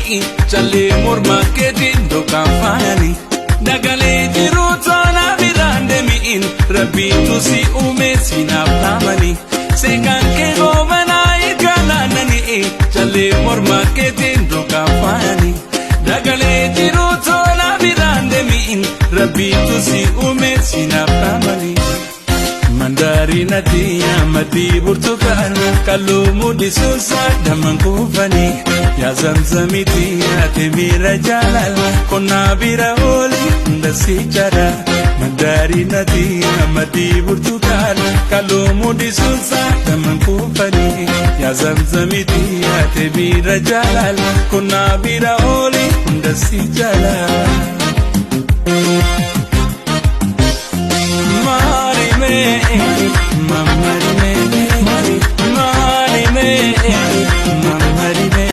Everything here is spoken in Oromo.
naananii callee morma keetiin dokaan faayanii. Dagalee jiru tola biraan deemi'in rabbiitu si uume sinaaf dhaamanii. Seekaan kee goobanaa eegalaananii callee morma keetiin dokaan faayanii. Dagalee jiru tola biraan deemi'in rabbiitu si uume sinaaf dhaamanii. Mandarinati amati burtukaana kalluu mul'isuunsa damman kuufanii yaa zamzamiti ati miira jaalala qonnaa bira ooli hunda si jara. Mandarinati amati burtukaana kalluu mul'isuunsa damman kuufanii yaa zamzamiti ati miira jaalala qonnaa bira ooli hunda si jala. Marime, mamari.